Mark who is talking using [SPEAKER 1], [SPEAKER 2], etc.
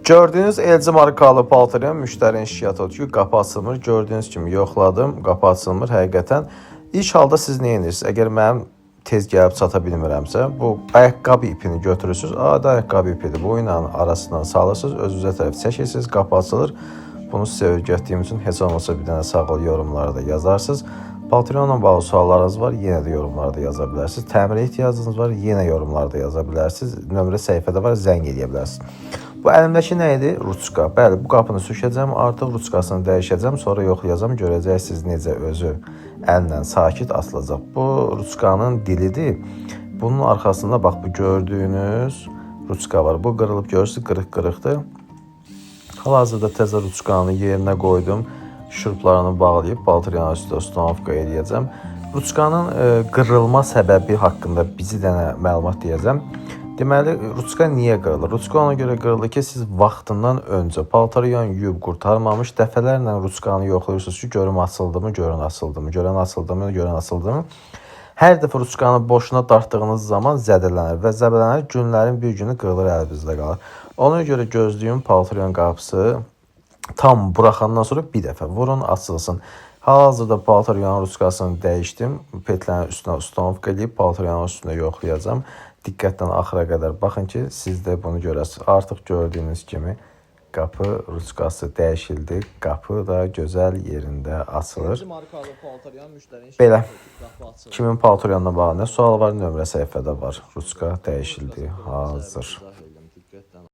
[SPEAKER 1] Gördüyünüz LG markalı paltaryan müştərinin şikayəti odur ki, qapı açılmır. Gördüyünüz kimi yoxladım, qapı açılmır həqiqətən. İlk halda siz nə edirsiniz? Əgər mənim tez gəlib çata bilmirəmsə, bu ayaqqabı ipini götürürsüz. Adi ayaqqabı ipidir. Bu ilə arasından salırsınız, özünüzə tərəf çəkirsiniz, qapı açılır. Bunu sizə öyrətdiyim üçün heç olmasa bir dənə sağ ol yorumlarda yazarsınız. Paltaryanla bağlı suallarınız var, yenə də yorumlarda yaza bilərsiniz. Təmirə ehtiyacınız var, yenə yorumlarda yaza bilərsiniz. Nömrə səhifədə var, zəng eləyə bilərsiniz. Bu əlimdəki nə idi? Ruçka. Bəli, bu qapını sökəcəm, artıq ruçkasını dəyişəcəm, sonra yoxlayacağam, görəcəksiniz necə özü əllə sakit açılacaq. Bu ruçkanın dilidir. Bunun arxasında bax bu gördüyünüz ruçka var. Bu qırılıb görürsüz, qırıq-qırıqdır. Hal-hazırda təzə ruçkanı yerinə qoydum. Şuruplarını bağlayıb paltaryanın üstə ustanovka eləyəcəm. Ruçkanın qırılma səbəbi haqqında bir dənə məlumat deyəcəm. Deməli, ruçka niyə qırılır? Ruçka ona görə qırılır ki, siz vaxtından öncə paltaryan yuyub qurtarmamış dəfələrlə ruçkanı yoxlayırsınız ki, görüm açıldı mı, görün açıldı mı, görən açıldı mı, görən açıldı mı. Hər dəfə ruçkanı boşuna dartdığınız zaman zədələnir və zədələnir, günlərin bir günü qırılır, əlinizdə qalır. Ona görə gözlüyün paltaryan qapısı tam buraxandan sonra bir dəfə vurun, açılsın. Hal-hazırda paltaryanın ruçkasını dəyişdim. Petlərin üstünə ustanovka eləyib paltaryanın üstünə yoxlayacağam. Diqqətlə axıra qədər baxın ki, siz də bunu görəsiniz. Artıq gördüyünüz kimi qapı ruçkası dəyişildi. Qapı da gözəl yerində açılır.
[SPEAKER 2] LG markalı paltaryan müştərinin
[SPEAKER 1] Belə.
[SPEAKER 2] şikayəti odur ki, qapı açılmır.
[SPEAKER 1] Kimin paltaryanla bağlı nə sual var, nömrə səhifədə var. Ruçka dəyişildi. Hazır.
[SPEAKER 2] İzah